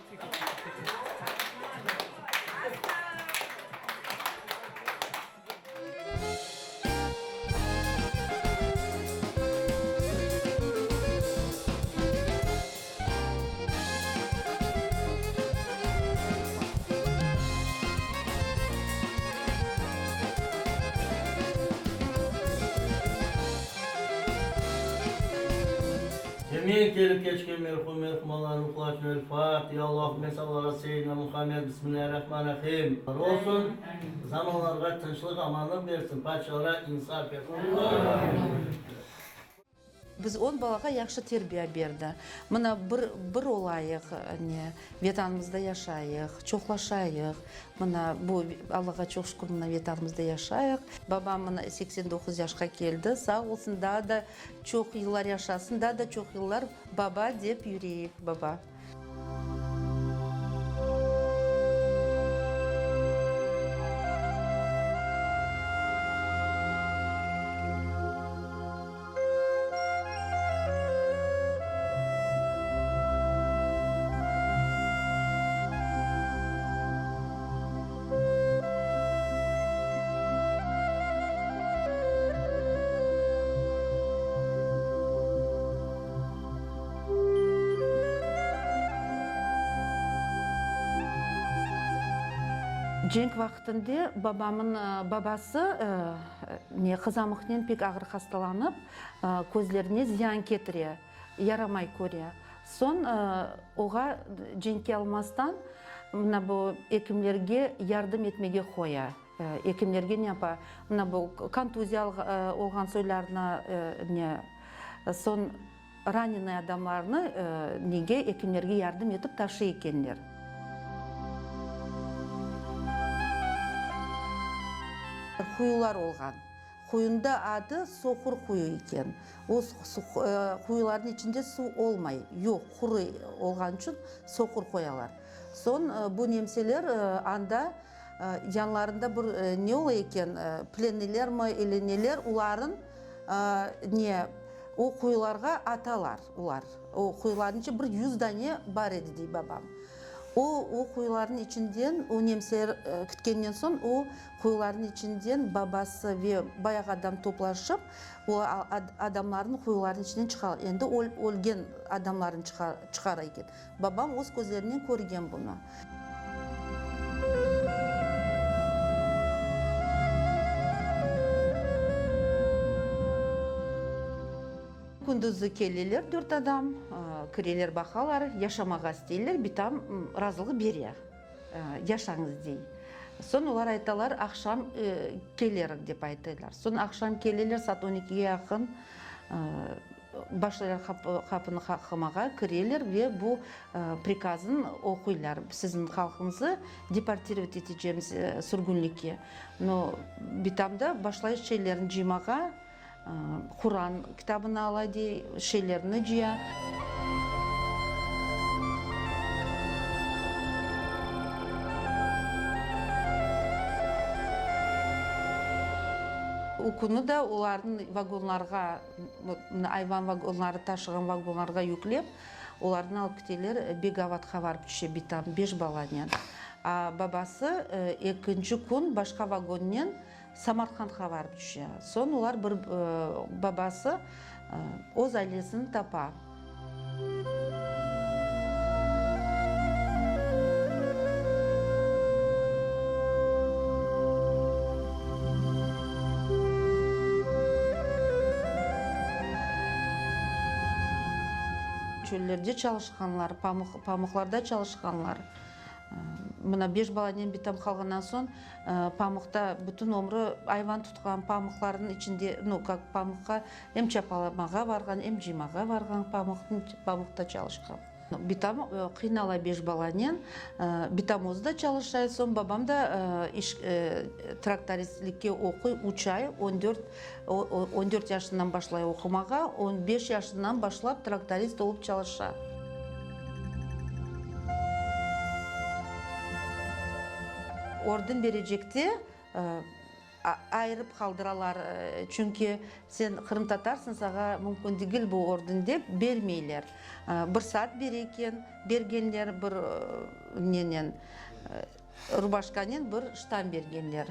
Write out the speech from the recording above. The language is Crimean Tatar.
Cemiy kelip keçken merhum merhumalarnıñ ruhları içün El Fatiha, Allahümme salli ala seyyidina Muhammed, Bismillahirrahmanirrahim. Olsun, zamanlarğa tınçlıq, amanlıq bersin, padişalara insaf bersin. Biz on balağa yahşı terbiye berdi. Mına bir bir olayıq, ne, Vetanımızda yaşayıq, çoqlaşayıq. Mına bu, Allağa çoq şükür, mına Vetanımızda yaşayıq. Babam mına 89 yaşqa keldi, sağ olsun, daa da çoq yıllar yaşasın, daa da çoq yıllar baba dep yüreyik, baba. Cenk vaqtında babamın babası ne qızamıqnen pek ağır hastalanıp, közlerine ziyan ketire, yaramay köre. Soñ oğa cenkke almastan mına bu ekimlerge yardım etmege qoya. Ekimlerge ne yapa? Mına bu kontuziya olğan soylarnı ne, soñ ranenıy adamlarnı nege ekimlerge yardım etip taşıy ekenler. Quyular olğan. Quyunda adı Soqur quyu eken. O quyularnıñ içinde suv olmay, yoq, quru olğan içün soqur qoyalar. Soñ bu nemseler anda Yanlarında bir ne ola eken, plennilermi ili neler, oların ne, o quyularğa atalar olar. O quyularnıñ içi bir yuz dane bar edi, dey babam. O, o quyularnıñ içinden, o nemseler kitkenden soñ, o quyularnıñ içinden babası ve bayağı adam toplaşıp, o adamlarnı quyularnıñ içinden çıqalar. Endi ölgen adamlarnı çıqara eken. Babam öz közlerinen körgen bunı. Kündüzi keleler dört adam, kireler, baqalar, yaşamağa isteyler, bitam razılıq bere, yaşañız dey. Soñ olar aytalar, aqşam kelerik dep aytalar. Soñ aqşam keleler, saat on ekige yaqın. Başlaylar qapını qaqmağa, kireler ve bu prikazın oquylar, Siziñ halqıñızı deportirovat etecemiz sürgünlikke. No, bitam da başlay şeylerini cıymağa, Quran kitabını ala dey, şeylerini cıya. O künü de olarnı vagonlarğa Ayvan vagonları taşığan vagonlarğa yüklep, olarnı alıp kiteler, Begavatqa barıp tüşe bitam, beş balanen. A babası ekinci kün başqa vagonnen Samarqandqa barıp tüşe. Soñ olar bir babası öz ailesini tapa. Çöllerde çalışqanlar, pamuqlarda çalışqanlar. Mına beş balanen bitam qalğandan soñ, pamuqta bütün ömrü ayvan tutqan, pamuqlarnıñ içinde, nu, kak pamuqqa em çapalamağa barğan, em cıymağa barğan, pamuqta çalışqan. Bitam qıynala beş balanen. Bitam özü de çalışa, soñ babam da iş, traktoristlikke oquy üç ay, on dört, on dört yaşından başlay oqumağa, on beş yaşından başlap traktorist olıp çalışa. Orden berecekte. Ayırıp qaldıralar, çünki sen qırımtatarsıñ, saña mümkün degil bu orden dep, bermeyler. Bir saat bere eken, bergenler bir nenen, rubaşkanen bir ştan bergenler.